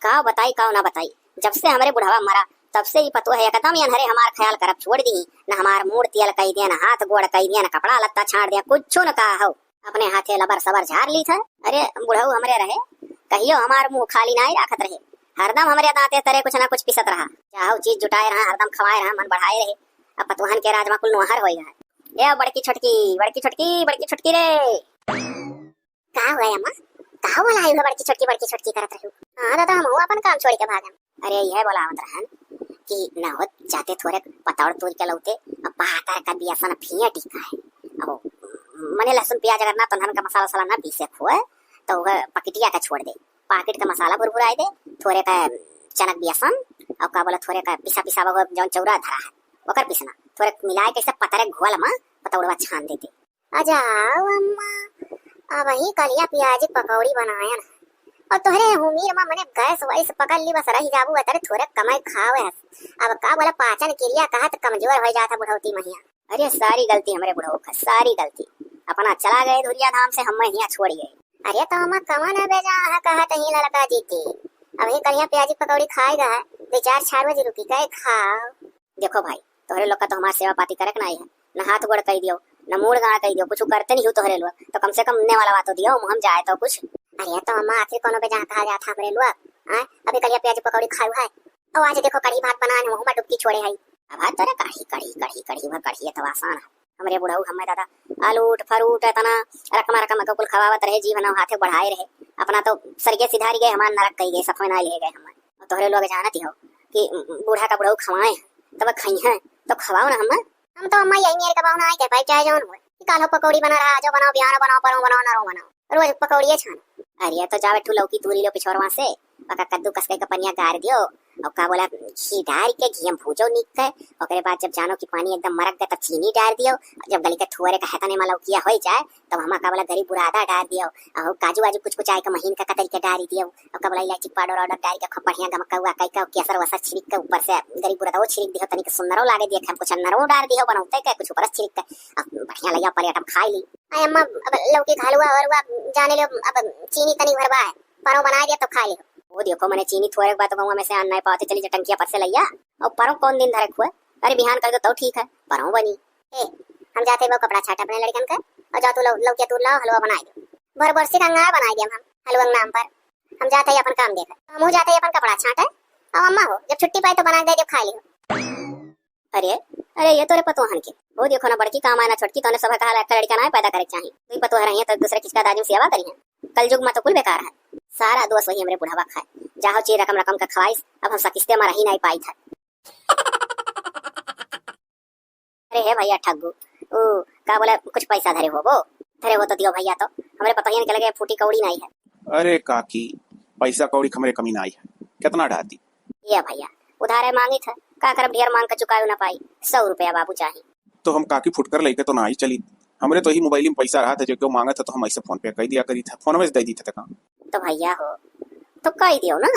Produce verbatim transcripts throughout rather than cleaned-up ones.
का बताई, का ना बताई, जब से हमरे बुढ़वा मरा, तब से ई पतोह एकदम यनहरे हमार ख्याल करब छोड़ दी। न हमार मूड़ तियल कइ दिया, न हाथ गोड़ कइ दिया, न कपड़ा लत्ता छाड़ दिया, कुछो न कहा हो। अपने हाथे लबर सबर झार ली था। अरे बुढ़ऊ हमरे रहे, कहियो हमार मुंह खाली नाई राखत रहे, हरदम हमरे दांते तरे कुछ ना कुछ पिसत रहा। चाहो चीज जुटाए रहा, हरदम खवाए रहा, मन बढ़ाए रहे। अब पतोहन के राज मा कुल नोहर होई है। ए बड़की छोटकी, बड़की छोटकी, बड़की छोटकी रे। का हुआ अम्मा? का बोला है बड़की छोटकी, बड़की छोटकी करत रही? हाँ दादा, हम अपन काम छोड़ के भागन। अरे यह बोलावत रहन कि न हो जाते थोरे पतौड़ तोड़ के लौते, अब पातर का बियासन फिया टिका है। अब मने लहसुन प्याज अगर ना तो धन का मसाला वसाला ना पीसे खोए, तो वह पकिटिया का छोड़ दे, पाकिट का मसाला भुरभुराए दे, थोरे का चनक बियासन और का बोला थोरे का पिसा पिसा वो जौन चौरा धरा है, ओकर पिसना थोरे मिलाए के सब पतरे घोल मा पतौड़वा छान देते। अजाओ अम्मा, अबहीं कलिया पियाजी पकौड़ी बनायन है। और तोहरे उमीर मा मने गैस वैस पकड़ ली, बस रही जाबू, अतरे थोरे कमाई खावे हस। अब का बोला, पाचन क्रिया कहत कमजोर हो जात है बुढ़ौती महिया। अरे सारी गलती हमरे बुढ़ऊ का, सारी गलती। अपना चला गए धुरिया धाम से, हम हियाँ छोड़ गए। अरे तो अम्मा कवन है बेजा है कहत ही लड़का जी की। अबहीं कलिया पियाजी पकौड़ी खाए गए, दो चार छाड़ बजे रुकी गए खाओ। देखो भाई, तोहरे लोग का तो हमार सेवा पाती करे के नाई है, न हाथ गोड़ कही दियो, न मूड़ गाड़ कही दियो, कुछ करते नहीं हो तोहरे लोग, तो कम से कम ने वाला बात तो दियो, मुँह हम जाए तो कुछ। अरे तो अम्मा आखिर कोनो बेजा कहा जात हमरे लोग, आय? अभी कलिया पियाजी पकौड़ी खाऊ है, और आज देखो कढ़ी भात बनान है, वहू मा डुबकी छोड़े है। अब भात तोरे कढ़ी, कढ़ी, कढ़ी, कढ़ी भर कढ़ी है तो आसान है। हमरे बुढ़ऊ हमें दादा अलूट फरूट इतना रकमा रकम के कुल खवावत रहे, जीव नाव हाथे बढ़ाए रहे, अपना तो सरगे सिधारी गए, हमार नरक कही गए, सफवे ना ले गए हमार। तोहरे लोग जानत ही हो कि बूढ़ा का बुढ़ऊ खवाए हैं, तब खइहें तो खवाओ ना हमें। हम तो अम्मा यही मेरे का बहुना आए के पाई चाहे जौन होए। कि काल्हो पकौड़ी बना रहा, आजो बनाओ, बिहानो बनाओ, परों बनाओ, नरो बनाओ, रोज पकौड़िए छानो। अरे तो जाओ एक ठू लौकी तूरी लो पिछोरवा से, ओका कद्दू कस के पनिया गार दियो, और का बोला घी डार के घी में भूजो निक के, ओकरे बाद जब जानो कि पानी एकदम मरक गए तब चीनी डार दियो, जब गली के थोरे का हेतने मा लौकिया हो जाए तब हमा का बोला गरी बुरादा डार दियो, और काजू वाजू कुछ कुछ आए के महीन का कतरी के डारी दियो, और का बोला इलायची पाउडर वाउडर डार के खूब बढ़िया गमकौआ कई का केसर वसर छिड़क के ऊपर से गरी बुरादा वो छिड़क दियो, तनिक सुंदरो लागे देखे, कुछ अंदरो डार दियो बनौते के कुछ ऊपर से छिड़क के, अब बढ़िया लइया प्लेट में खाई ली। अरे अम्मा, अब लौकी का हलवा वलवा जाने लियो, अब चीनी तनी भरवा है, परों बनाए दिया तो खा लियो। वो देखो मने चीनी थोरे के बाद तो गौवा में से आन नहीं पाते, चली जा टंकिया पर से लइया। और परों कौन दिन धरे खुए? अरे बिहान कर दो तो ठीक है, परों बनी। ए, हम जाते बा कपड़ा छाट अपने लड़कन का, और जाओ तू लौ-, लौकिया तूर लाओ, हलवा बनाए दो। भर बरसी का अंगार बनाए दिया हम हलवा के नाम पर। हम जाते ही अपन काम देखे, हम जाते ही अपन कपड़ा छाटे। और अम्मा हो, जब छुट्टी पाए तो बना दे, जब खा लियो। अरे, अरे, ये तोरे पतोहन के। वो देखो ना, बड़की काम आए ना छोटकी, तोने सब कहा ला, एक लड़का ना पैदा करे के चाही। तू ही पतोह रही है, तो दूसरे किसका दादी में सेवा करी है। कल युग में तो कुल बेकार है। सारा दोष वही हमरे बुढ़वा खाए। जाहो ची रकम रकम का खवाइस, अब हम सकिस्ते में रही नहीं पाई था। अरे हे भैया ठग्गू, ऊ, का बोला, कुछ पैसा धरे हो वो? धरे हो तो दियो भैया, तो हमरे पतोहियन के लगे फूटी कौड़ी नहीं है। अरे काकी, पैसा कौड़ी के हमरे कमी ना आई है, कितना डाती? ये भैया, उधारे मांगी था, का करब, ढेर मांग के चुकायो ना पाई, सौ रुपया बाबू चाही। तो हम काकी फुटकर लेके तो ना आई चली, हमरे तो ही मोबाइल में पैसा रहा था, जो क्यों मांगा था तो हम ऐसे फोन पे कह दिया करी था, फोन में से दे दी था तका। तो भैया हो, तो कह दियो ना,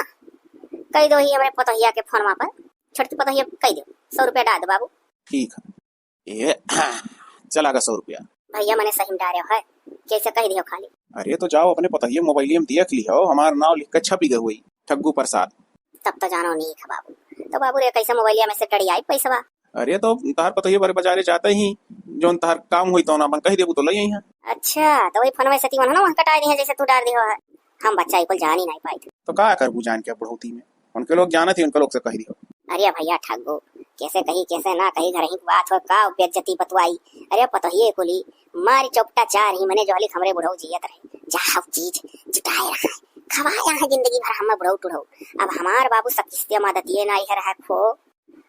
कह दो ही हमरे पतोहिया के फोन पर, छोटकी पतोहिया कह दियो, सौ रुपया डाल दो बाबू। ठीक है, ये चला गा सौ रुपया। भैया मने सही में डारे है, कैसे कह दियो खाली। अरे तो जाओ अपने पतोहिया मोबाइलिया में देख लियो, हमार नाव लिख के छपी गए हुई, ठग्गू प्रसाद। तब तो जानो नहीं है बाबू। तो बाबू रे कैसे मोबाइलिया में से डड़ी आई पैसवा? अरे तो तार पतोहिया बरे बाजारे जाते ही जौन तार काम हुई तो अपन कह देबू तो ले आई है। अच्छा, तो वही फोन में से तीवन ना वहाँ कटाई दी है जैसे तू डार दी हो है। हम बच्चा कुल जान ही नहीं पाई। तो का करबू जान के बुढ़ौती में? उनके लोग जानत ही, उनके लोग से कह दियो। अरे भैया ठग्गू, कैसे कही, कैसे ना कही, घर ही की बात हो, का बेइज्जती बतवाई। अरे पतोहिए कुली, मारी चौपटा चार ही मने जोहली हमरे बुढ़ऊ जियत रहे। जा हव चीज जुटाए रहा है, खवाए यहाँ जिंदगी भर हम बुढ़ऊ टुढ़ऊ। अब हमार बाबू सकिस्ते मदतिये ना इहे रहा खो।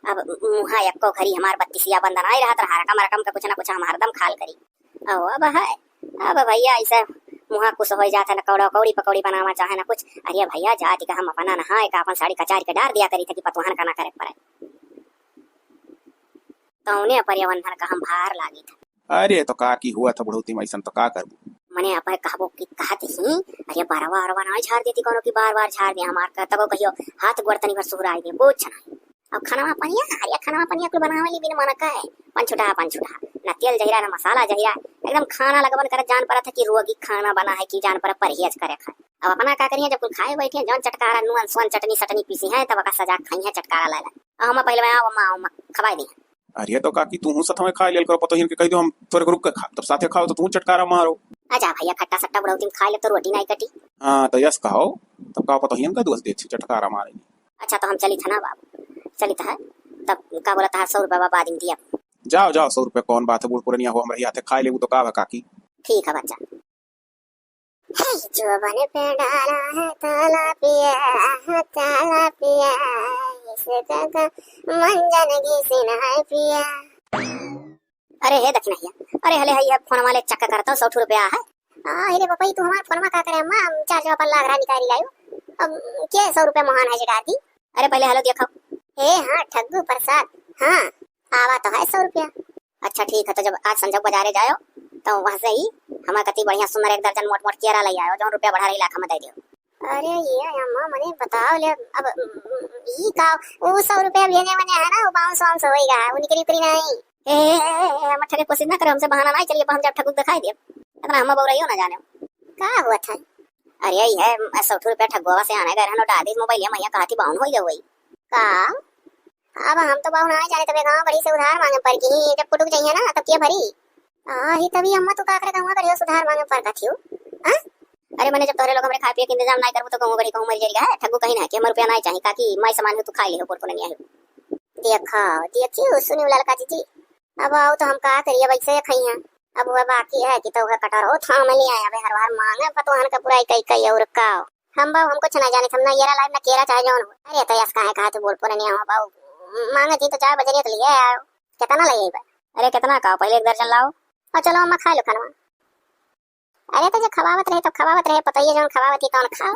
अब मुहा एक्को घरी हमार बत्तीसिया बंद ना रहा, तो हरकम रकम का कुछ ना कुछ हम हरदम खाल करी। ओ, अब है, अब भैया ऐसे मुहा कुछ हो जात है, ना कौड़ा कौड़ी पकौड़ी बनावा चाहे ना कुछ। अरे भैया, जाति का हम अपना नहाए का अपन साड़ी कचार के डार दिया करी था कि पतोहन का ना करे पड़े। तौने पर्यावरण का हम भार लागी था। अरे तो का की हुआ था बुढ़ौती में ऐसन तो का करबू? मने अब कहबो कि कहत ही, अरे बरवा अरवा ना झार देती कोनो की बार बार झार दे हमार का, तको कहियो हाथ गोड़ तनी भर सुहराई दे, कुछ नहीं। अब खाना पनिया, अरे खाना पनिया कुल बनावे ली बिन मन का है, पंचुटा, पंचुटा, न ना तेल जहिरा, ना मसाला जहिरा, एकदम खाना लगवन करत जान परत है कि रोगी खाना बना है कि जान परत परहेज करे खाए। अब अपना का करिए, जब कुल खाए बैठे, जौन चटकारा नून सोन चटनी सटनी पीसी है, तब ओका सजा के खाई है चटकारा लाला। अब हम पहले में आओ, अम्मा, अम्मा, खवाए दी। अरे तो काकी, तू सथवे खा लेल करो, पतोहियन के कह दो हम तोरे को रुक के खा, तब साथे खाओ तो तू चटकारा मारो। अच्छा भैया, खट्टा सट्टा बुढ़ौती में खा ले तो रोटी नहीं कटी। हाँ, तो यस कहो, तब का पतोहियन का दोष देती चटकारा मारे। अच्छा, तो हम चलित है ना बाबू, चलित है, तब का बोलत है, सौ रुपया बाद में दिया। जाओ, जाओ, सौ रुपया कौन बात है, बूढ़ पुरनिया हो, हमरे हाथे खाए लेबू तो का बा काकी? ठीक है बच्चा। हे जोबन पे डाला है ताला पिया, ताला पिया, इसका का मंजन घिसिन है पिया। अरे हे दखिनहिया, अरे हले है, ये फोन वाले चेक करता, सौ ठो रुपया है। आ, हे रे बपई, तू हमार फोनमा का करे, अम्मा, हम चार सौ अपन लाख रहा निकाली लायो। अब के सौ रुपया महान है जगाती? अरे पहले हेलो देखो। हे हाँ, ठग्गू प्रसाद, हाँ, आवा तो है सौ रुपया। अच्छा ठीक है, तो जब आज संजोग बाजारे जायो, तो वहाँ से ही हमारे कति बढ़िया सुंदर एक दर्जन मोट मोट केरा ले आयो, जौन रुपया बढ़ा रही लाख में दे दियो। अरे ये अम्मा, मने बताओ ले, अब ई का, वो सौ रुपया भेजे मने है ना, वो बाउंस वाउंस होएगा, वो निकरी उकरी नहीं। ए, ए, ए, ए, मत ठगे कोशिश ना करो हमसे, बहाना नहीं चलिए, हम जब ठगुक दिखाई दिए, इतना हम बउराइयो ना जाने। का हुआ था? अरे यही है, सौ ठो रुपया ठगुआ से आने गए रहन, डाल दी मोबाइल, मैया कहा थी बाउन हो गया वही। का? अब हम तो बाउन आए जाने, तबे गाँव गढ़ी से उधार मांगे पर की, जब कुटुक जाइए ना, तब के भरी? आ, ही तभी अम्मा तू का करे गाँव गढ़ी से उधार मांगे पर का थियो? हाँ? अरे मने जब तोहरे लोग हमरे खाए पिए के इंतजाम नहीं करबू तो गाँव गढ़ी कहूँ मर जाएगा है, ठगू कहीं ना कि हमर रुपया नहीं चाहिए, काकी माई सामान हो तू खाई ले हो, बोल पुरनिया हो। देखा, देखियो, सुनियो ललका जीजी, अब आओ तो हम का करिए, वैसे ही खाई हैं। अब वह बाकी है कि तो वह कटोरो थाम लिया है, अबे हर बार मांगे पतोहन के पूरा इकई इकई और का। हम बाबू हम कुछ ना जाने, हम ना येरा लाइब ना केरा चाहे जौन हो। अरे तो यस काहे कहा तू बोल पुरनिया हो बाबू, मांगे थी तो चार बजे तो लिए आओ। कितना ले आइबा? अरे कितना का, पहले एक दर्जन लाओ। और चलो अम्मा खा लो खानवा। अरे तो जो खवावत रहे तो खवावत रहे, पतोहिया जौन खवावत ही तौन खाओ।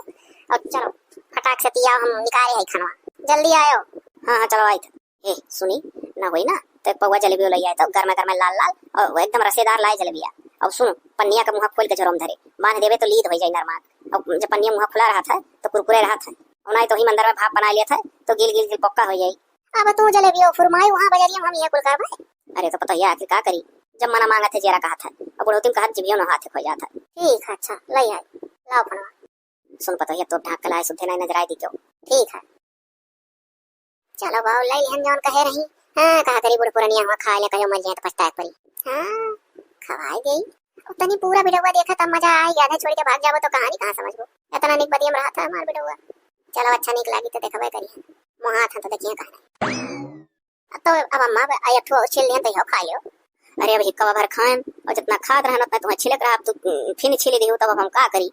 और चलो फटाक से तियाओ, हम निकाले है खानवा, जल्दी आयो। हाँ हाँ चलो आई। ए सुनी, ना होई ना तो एक पौवा जलेबियो ले आए तो गर्मा गर्मा लाल लाल और वो एकदम रसेदार लाए जलेबिया। और सुनो, पन्निया का मुँह खोल के झरोम धरे, बांध देवे तो लीद हो जाए नरमात। और जब पन्निया मुँह खुला रहा था तो कुरकुरे रहा था, और नहीं तो ही मंदिर में भाप बना लिया था तो गिल गिल गिल पक्का हो जाए। अब तू जलेबियो फुरमाई वहाँ बजरिया में हम ये कुल करबे। अरे तो पतोहिया आखिर का करी, जब मना मांगत है जेरा कहा था, अब बुढ़ौती में कहत जिभियो न हाथ खोई जात है। ठीक है, अच्छा ले आई, लाओ फोनवा। सुन पतोहिया, तोप ढाक के लाए, सुद्धे नाई नजराए दी क्यों। ठीक है। चलो बाबू, ले लिहन जौन कहे रही। हाँ, कहा करी बूढ़ पुरनिया हुआ, खाए ले कहियो मर जाए तो पछताए परी। हाँ, खवाए गई। अब तनी पूरा वीडियोवा देखा तब मजा आई, आधे छोड़ के भाग जाबो तो कहानी कहाँ समझबो। इतना निक बदियम रहा था हमार वीडियोवा। चलो अच्छा निक लागी तो देखबे करी। मुँह हाथ तो देखिए कहाँ नहीं। तो अब अम्मा, अब एक ठो और छील लिहन तो इहो खा लियो। अरे अब हिक्का भर खाएम, और जितना खात रहन उतना तुम्हें छिलक रहा, अब तू, उम, फिर छील दियो, तब अब हम का करी?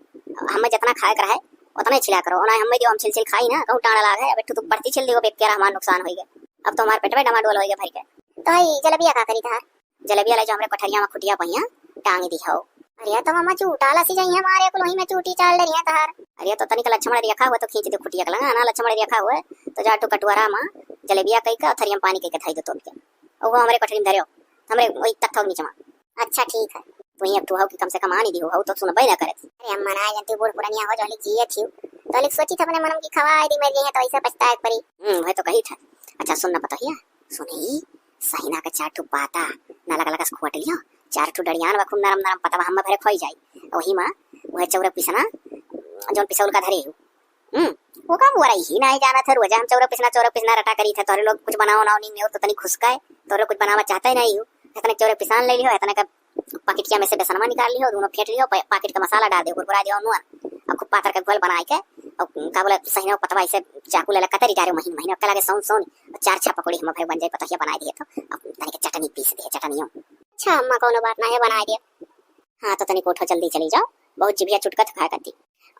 हमें जितना खाए के रहे उतना ही छिला करो, ना हमें दियो, हम छिल छिल खाई ना, कहूँ टांडा लाग है, अब एक ठो तू बढ़ती छील दियो, बेक के हमार नुकसान होई गए। अब तो हमार पेटवे डमाडोल होई गए भर के। तो ई जलेबिया का करी था? जलेबिया ले जाओ हमरे कोठरिया में खुटिया पहिया टांग दी हो। अरे तो मामा चूटा लसी जाई है हमारे कुल, वही में चूटी चाल डरी है तहार। अरे तो तनिक लच्छमन रेखा हुआ तो खींच दे खुटिया के लगा ना, लच्छमन रेखा हुआ तो जा टू कटुआरा में जलेबिया कई का थरिया में पानी कई के थाई दो तोप के। ओहो हमरे कोठरी में धर्यो, हमरे वही तक थोक नीचे में। अच्छा ठीक है, तू ही अब तू हो कि कम से कम आनी दी हो, हो तो सुनबे ना करे। अरे अम्मा ना जनती बूढ़ पुरनिया हो, जहली जिए थी तो लिख सोची था अपने मन की खवा दी मर गई है तो ऐसा पछताए परी। हम्म, वह तो कही था। अच्छा सुन ना पतोहिया, सुनी, सहिना के चार ठो पाता ना लगा लगा से खोट लियो, चार ठो डड़ियान बा खूब नरम नरम पतवा हम्मे भरे खोई जाई। वही में वह चौरा पिसना जौन पिसौल का धरे हो। हम्म, वो का बुआई ही नहीं जाना था, रोजा हम चौरा पिसना चौरा पिसना रटा करी था, तोरे लोग कुछ बनाओ ना नहीं और तो तनी खुसका है, तोरे लोग कुछ बनावा चाहता ही नहीं हो। इतने चौरा पिसान ले लियो, इतने का पाकिटिया में से बेसनवा निकाल लियो, दोनों फेंट लियो, पा-, पाकिट का मसाला डाल दियो, कुरकुरा दियो, नून, और खूब पातर का घोल बनाए के, और का बोला, सहिना पतवा ऐसे चाकू ले ले कतरी डारे महीन महीन, ओके लगे सौन सौन, और चार छह पकौड़ी हम भाई बन जाए, पतोहिया बनाए दिए तो, अब तनी के चटनी पीस दिए, चटनियों। अच्छा अम्मा, कोनो बात ना है, बनाए दिए। हाँ, तो तनी कोठो जल्दी चली जाओ, बहुत जिभिया चुटकत खाए करती।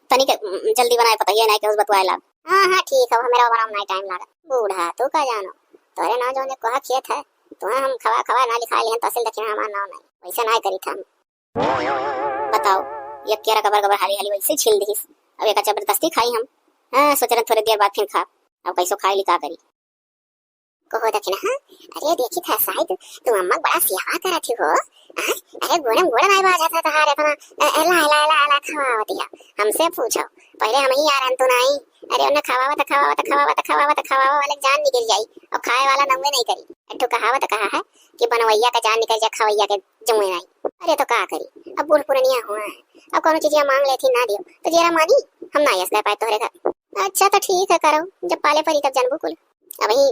तनी के, उम, जल्दी बनाए, पतोहिया नहीं के उस बतुआए लाग। हाँ, हाँ, ठीक है, मेरा बनाओ, नहीं टाइम लागा। बूढ़ा, तू का जानो, तोरे ना जो ने कोहा खेत है, तुम्हें हम खवा खवा ना लिखा लिहन, तहसील दक्षिणा हमार नाव नहीं, वैसे नहीं करी था हम। बताओ, ये केरा गबर गबर हाली हाली वैसे छील दिहिस। अब एका जबरदस्ती खाई हम। हाँ, सोच रहे थोड़े देर बाद फिर खा। अब कैसो खाई ली का करी। कहो दखिनहा, अरे देखित ह साइत, तू अम्मा क बड़ा सेवा करत ही हो। आ? अरे गोड़े म गोड़ नाई बाजत ह तोहार एतना, अ, अ, ला, ला, ला, ला खवावत हिया। हमसे पूछो, पहिले हमहीं आ रहन तू नाई। अरे ओन्ने खवावत, खवावत, खवावत, खवावत, खवावे वाले क जान निकरि जाई, अउर खाए वाला नउवे नाई करी। एक ठो कहावत कहा है कि बनवइया क जान निकरि जाए, खवइया क जुए नाई। अरे तो का करी, अब बूढ़ पुरनिया हुआ है, अब कउनो चीजिया माँग लेथिन ना दियो, तो जेरा मानी, हम नाई अस कह पाए तोहरे घर। अच्छा तो ठीक है, करो, जब पाले परी तब जनबू कुल। अबहीं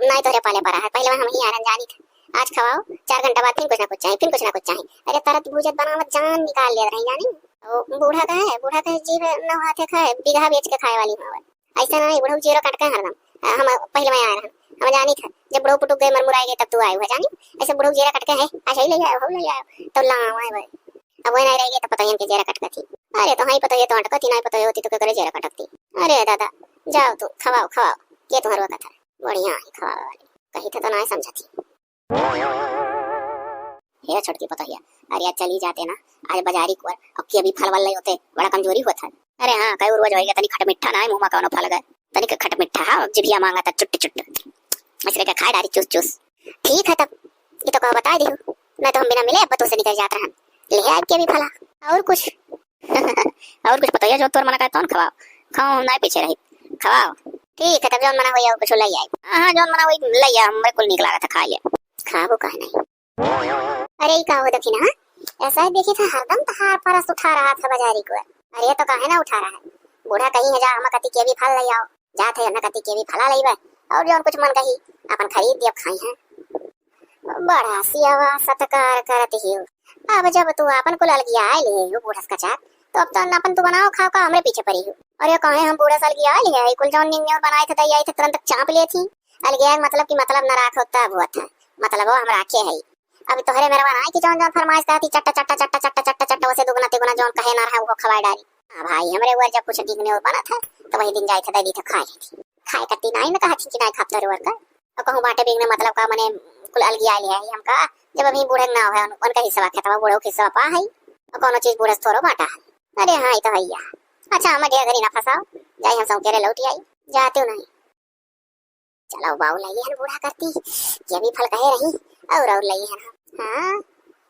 नाई तोहरे पाले परा है, पहिले हमहीं आ रहन जानी था। आज खवाओ, चार घंटा बाद फिर कुछ ना कुछ चाही, फिर कुछ ना कुछ चाही। अरे तरत भूजत बनावत जान निकाल लेत रही जानी। ओ बूढ़ा कहे, बूढ़ा कहे जीभ नौ हाथे खाए, बीघा बेच के खाए वाली हवे। अइसे नाई, बुढ़ऊ जेरा कटके हरदम। अ, हम पहिले में आए रहन, हम जानी था, जब बुढ़ऊ पुटुक गए, मरमुराए गए, तब तू आए हुआ जानी। अइसे बुढ़ऊ जेरा कटके है, आज ही ले आयो, हो ले आयो, तो लाओ आए भाई। अब वही नाई रह गए, तो पतोहियन के जेरा कटकती। अरे तो हाँ ही पतोहिया तो अटकती, नाई पतोहिया होती तो के करे जेरा कटकती। अरे दादा, जाओ तू, खवाओ, खवाओ, के तुम्हारे वक्त है, बढ़िया है खवावे वाली, कही था तो नाई समझती। हे छोटकी पतोहिया, अरे आज चली जाते ना, आज बाजारी कुआर, अब की अभी फलवल नहीं होते, बड़ा कमजोरी होत है। अरे हाँ, कई रोज होइगा, तनी खट मिट्ठा ना है, मुँह में कौनो फल गए, तनी खट मिट्ठा, हाँ, जिभिया मांगा था चुट्ट चुट्ट, इसरे के खाए डारी चूस चूस। ठीक है तब, ये तो कहो बता दी हूँ, नहीं तो हम बिना मिले अब तो से निकल जात रहन। ले आए के अभी फला, और कुछ? और कुछ पतोहिया, जो तोर मना करे तौन खवाओ, खाओ, हम नाई पीछे रही, खवाओ। ठीक है तब, जौन मना होई कुछ ले आई। हाँ, जौन मना होई ले आ, हमरे कुल नीक लागत है, खा ले। खाबो काहे नहीं? अरे ई का हो दखिनहा, ऐसा ही देखी था, हरदम तहार परस उठा रहा था बाजारी को। अरे तो काहे ना उठा रहा है, बूढ़ा कही है जा हम कती के भी फल ले आओ, जात है ना कती के भी फला लेबे, और जौन कुछ मन कही अपन खरीद दिया खाई है। बड़ा सियावा सत्कार करत हियो। अब जब तू आपन कुल अलगिया आए ले हो बूढ़स का चाक, तो अब तो अपन तू बनाओ खाओ का हमरे पीछे पड़ी हो। अरे काहे हम बूढ़स अलगिया आए ले, कुल जौन निन्योर बनाए थे दई आई थे तुरंत चाप लिए थी। अलगिया मतलब कि मतलब न राखो तब हुआ था, मतलब वो हम राखे है। अब तोहरे मेरवा ना कि जौन जौन फरमाइश करती चट्टा चट्टा चट्टा चट्टा चट्टा चट्टा, वसे दुगना तिगुना जौन कहे ना रहे वो खवाए डारी। हाँ भाई, हमरे ऊपर जब कुछ निकने और बनत है, तो वही दिन जाए थे दई दी थे खाए लेती। खाए करती नाई न कहा थी कि नाई खाप तोहरे ऊपर का। अब कहूँ बाटे बिगने मतलब का मने कुल अलगी आए ले है हमका, जब अभी बूढ़े ना हो है उन-, उनका हिस्सा खेतवा बूढ़ो के हिस्सा पा है, और कौनो चीज बूढ़े से थोड़ो बाटा है। अरे हाँ, ये तो है ही है। अच्छा, हम ढेर घरी ना फंसाओ, जाई हम सौकेरे लौट आई, जाते हो नहीं। चलो बाऊ, लइए हन बूढ़ा करती, ये भी फल कहे रही, और, और लइए हन हम। हाँ,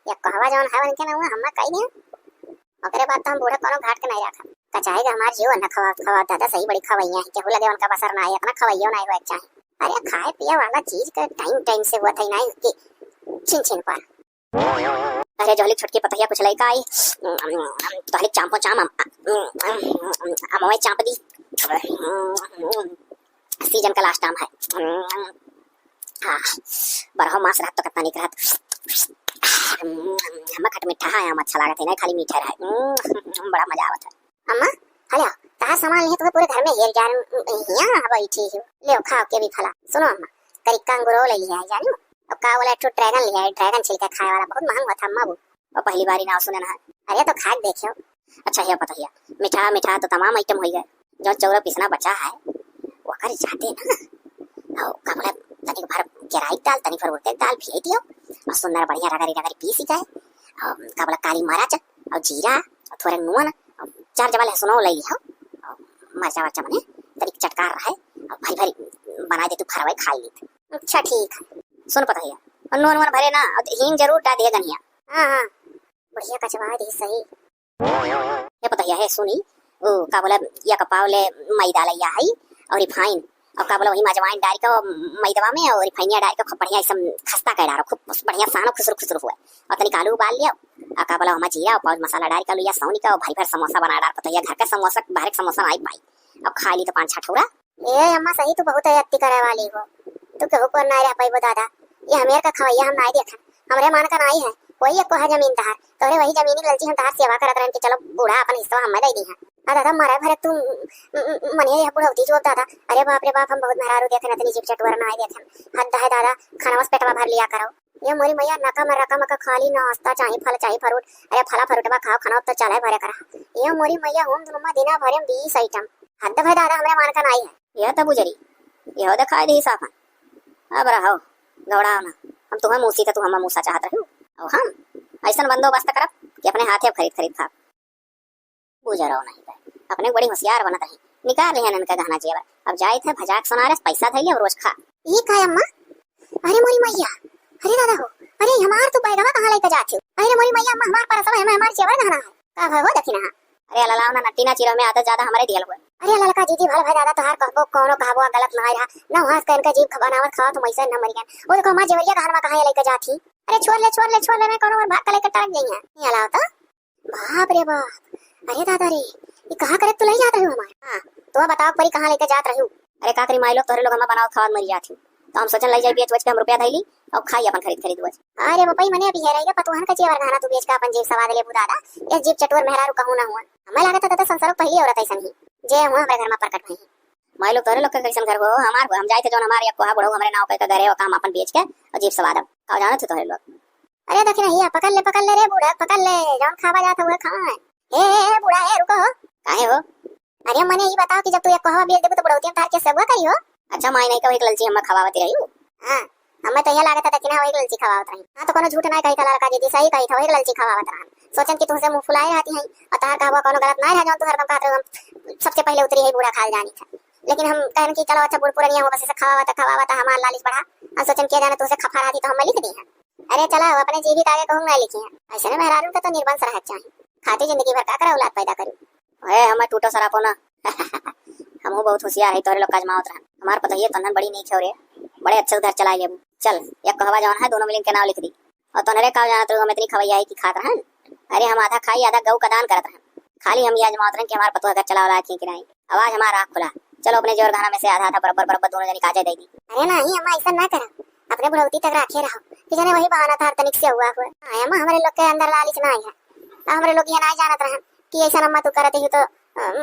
ये कहवा जौन है उनके ना हुआ, हम कही नहीं। ओकरे बाद तो हम बूढ़ा कोनो घाट के नहीं रखा। कचाई का हमार जीव न खवा, खवा दादा सही बड़ी खवैया है, केहू लगे उनका बसर ना आए, इतना खवैयो नहीं हुआ चाहे। अरे खाए पिए वाला चीज के टाइम टाइम से हुआ था ही नहीं कि छिन छिन पर। अरे जोहली छोटकी पतोहिया कुछ लइका आई, तोहली चांपो चाम, अम, अम, अम, अमवे चांप दी। सीजन का लास्ट आम है। हाँ, बरहो मास रहत तो कितना निक रहत। हम्मा खट मीठा है, आम अच्छा लागत है, नहीं खाली मीठा रहे। बड़ा मजा आवत है। अम्मा, हल्या, तहार सामान लिहे तुम्हें पूरे घर में हेर जान हिया बैठी हो। ले खाओ के भी फला। सुनो अम्मा, करिक्का अंगूरो ले लिया है जानो। और का बोला, एक ठो ड्रैगन लिया है, ड्रैगन छिलका खाए वाला, बहुत महंगा था अम्मा वो। और पहली बारी नाव सुने ना है। अरे तो खा के देखियो। अच्छा हे पतोहिया, मिठा मिठा तो तमाम आइटम होई गए, जौन चौरा पिसना बचा है, ओकर जाते ना, और का बोला, तनिक भर केराई दाल, तनिक भर उड़द दाल भिगई दियो, और सुंदर बढ़िया रगड़ी रगड़ी पीसी गए, और का बोला, काली मरच, और जीरा, और थोड़े नून, और चार जबा लहसुनो ले लियो, और मरचा वरचा मने तनिक चटकार रहे, और भरी भरी बना दे तू फरवाई खाई ली। अच्छा ठीक है। सुन पतोहिया, और नून वून भरे ना, और हींग जरूर डाल दिया गनिया। हाँ हाँ, बढ़िया कचवा दी सही। हे पतोहिया, हे सुनी, ओ, का बोला, या कपाव ले मैदा लइया है और रिफाइन, और का बोला, वही अजवाइन डाल के मैदवा में और रिफाइनिया डाल के खूब बढ़िया एकदम खस्ता कर डालो, खूब बढ़िया सानो खुसर खुसर हुए। और तनिक आलू उबाल लिया, और का बोला, हम जीरा और पाउच मसाला डाल के आलू या सौनी का, और भरी भर समोसा बना डाल पतोहिया, घर का समोसा, बाहर का समोसा नहीं पाई। अब खा ली तो पाँच छह ठौरा। ए अम्मा, सही तू बहुत अति करे वाली हो। तू केहू को नाई रह पाइबो दादा। ये हमेर का खवैया हम नाई देखन। हमरे मन का नाई है। कोई एक को है जमीन तहार। तोरे वही जमीन की ललची हम तहार सेवा करत रहन कि चलो बूढ़ा अपन हिस्सा हमें दे दी है। आ दादा, मरे भरे तू, म-, म-, मने यह बुढ़ौती जो दादा। अरे बाप रे बाप, हम बहुत मेहरारू देखन, इतनी जीप चटवर नाई देखन। हद है दादा, खाना बस पेटवा भर लिया करो। ये मोरी मैया, नका में रकम का खाली नाश्ता चाही, फल चाही, फ्रूट। अरे फला फ्रूटवा खाओ, खाना तो चले भरे करा। ये मोरी मैया, हम दुनुमा दिना भरे में बीस आइटम। हद भाई दादा, हमरे मान का नाई है। यह तो बुजरी, यह तो खाए दी साफन। अब रहो, गौड़ाओ ना। हम तुम्हें मूसी तो तू हमें मूसा चाहत रही। और हम ऐसन बंदोबस्त करब कि अपने हाथे अब खरीद खरीद खाब। बुजरो नहीं बे, अपने बड़ी होशियार बनत रही, निकाल लिहन इनका गहना जेवर। अब जाइत है भजाक सोनारस, पैसा धैले और रोज खा। ई का अम्मा, अरे मोरी मैया, अरे दादा हो, अरे हमार तू बैगवा कहाँ लइके जात हो? अरे मोरी मैया, अम्मा हमार परसवा है, हमार जेवर गहना है। का भय हो दखिनहा? अरे ललाओ ना, नट्टी ना चिरव में आदत ज्यादा हमरे दियल हुए। अरे ललका जीजी भल भय दादा तोहार कहबो कौनो कहबो गलत ना रहा। ना वहाँ से इनका जीभ बनावत खावत हम ऐसे न मरी गए। वो देखो हमार जेवरिया गहनवा कहाँ लइके जात ही। अरे छोड़ ले, छोड़ ले, छोड़ ले, मैं कौनो और भाग का लइके टरक जाई है। ये अलाओ तो। बाप रे बाप, अरे दादा रे, ये कहाँ करे तू लई जात रही हमार? हाँ, तो बताओ परी कहाँ लइके जात रही? अरे का करी माई लोग, तोहरे लोग हमें बनावत खावत मरी जात ही। तो हम सोचन लई जाई बेच बेच के हम रुपया धैली और खाई अपन खरीद खरीद बच। अरे बपई मने अभी है रहिया पतोहन का जेवर गहना तू बेच के अपन जीभ सवाद लेबू दादा। ये जीभ चटोर मेहरारू कहूँ ना हुआ। हमें लागत है दादा संसारो पहली औरत ऐसन ही जे हुआ हमारे घर में प्रकट भई। माई लोग तोहरे लोग के कैसन घर हो? हमार हो, हम जाए थे जौन हमार एक कोहा बुढ़ऊ हमरे नाव पे के घर है, वो काम अपन बेच के और जीभ सवाद अब। का जानत हो तोहरे लोग? अरे दखिनहिया, पकड़ ले, पकड़ ले रे बूढ़ा, पकड़ ले, जौन खावा जात हुआ खा। ए, ए, ए, बूढ़ा, ए, रुको हो। काहे हो? अरे मने ई बताओ कि जब तू एक कोहवा बेच देबू तो बुढ़ौती में तार के सेवा करी हो? अच्छा माई नहीं कहो एक ललची हमें खवावत रही हो। हाँ, हमें तो यह लागत है दखिनहा वही ललची खवावत रही। हाँ तो कोनो झूठ ना कही था लड़का जी, सही कही था वही ललची खवावत रहन। सोचन कि तुमसे मुंह फुलाए रहती हैं और तार कहबो कोनो गलत ना रह जौन तू हरदम कहत रहो हम सबसे पहले उतरी है बूढ़ा खाल जानी था। लेकिन हम कहन कि चलो अच्छा बूढ़ पुरनिया हो बस इसे खवावत खवावत हमार लालिच बढ़ा। हम सोचन किया जाने तुमसे खफा रहती तो हम लिख दी है। अरे चला, वो अपने जीभी के आगे कहूँ ना लिखी है। ऐसे में मेहरारू का तो निर्वंश रह चाही। खाती जिंदगी भर का करे औलाद पैदा करी। ए, हमें टूटो सरापो ना। हमहू बहुत होशियार है, तोहरे लोग का आजमावत रहन। हमार पतोहिए तन्हन बड़ी नीक है रे, बड़े अच्छे से घर चला लेबू। चल, एक कहवा जौन है, दोनों मिलिन के नाव लिख दी। और तोहरे का जानत रहो, हम इतनी खवैया है कि खात रहन। अरे, हम आधा खाई, आधा गऊ का दान करत रहन। खाली हम ये आजमावत रहन कि हमार पतोह घर चलावे लायक है कि नहीं। आवाज हमार आँख खुला। चलो, अपने जेवर गहना में से आधा आधा बराबर बराबर दोनों जनी काजे दे दी। अरे नहीं, अम्मा, ऐसा ना करो। अपने बुढ़ौती तक राखे रहो कि जने वही बहाना था, तनिक से हुआ हुआ। हाँ, अम्मा, हमारे लोग के अंदर लालच ना आई है। तो हमारे लोग ये ना जानत रहन कि ऐसा अम्मा तू करत ही तो, अम,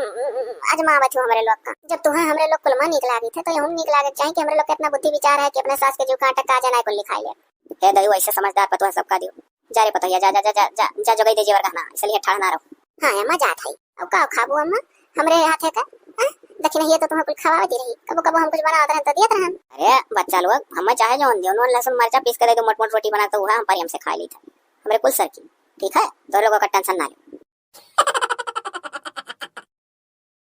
अजमावत हो हमारे लोग का। जब तुम्हें हमारे लोग कुलमा नीक लागे थे, तो यहूँ नीक लागे के चाही कि हमारे लोग के इतना बुद्धि विचार है कि अपने सास के जीव कांटे काजे ना कुल लिखाई ले। हे दयू, ऐसे समझदार पतोह सबका दियो। जा रे पतोहिया, जा, जा, जा, जा, जा, जा, जोगाई दे जेवर गहना, इसलिए ठाढ़ ना रहो। हाँ, अम्मा, जात है। अब का खाबू अम्मा? हमरे हाथ है का? हाँ? दखिनहिया तो तुम्हें कुल खवावती रही। कबो, कबो हम कुछ बनावत रहन तो दियत रहन। अरे बच्चा लोग, हमें चाहे जौन दियो, नून, लहसुन, मरचा पीस के दे दो, मोट, मोट रोटी बना तो वह हम प्रेम से खा ली था। हमरे कुल सर की। ठीक है? तोहरे लोगों का टेंशन ना लो।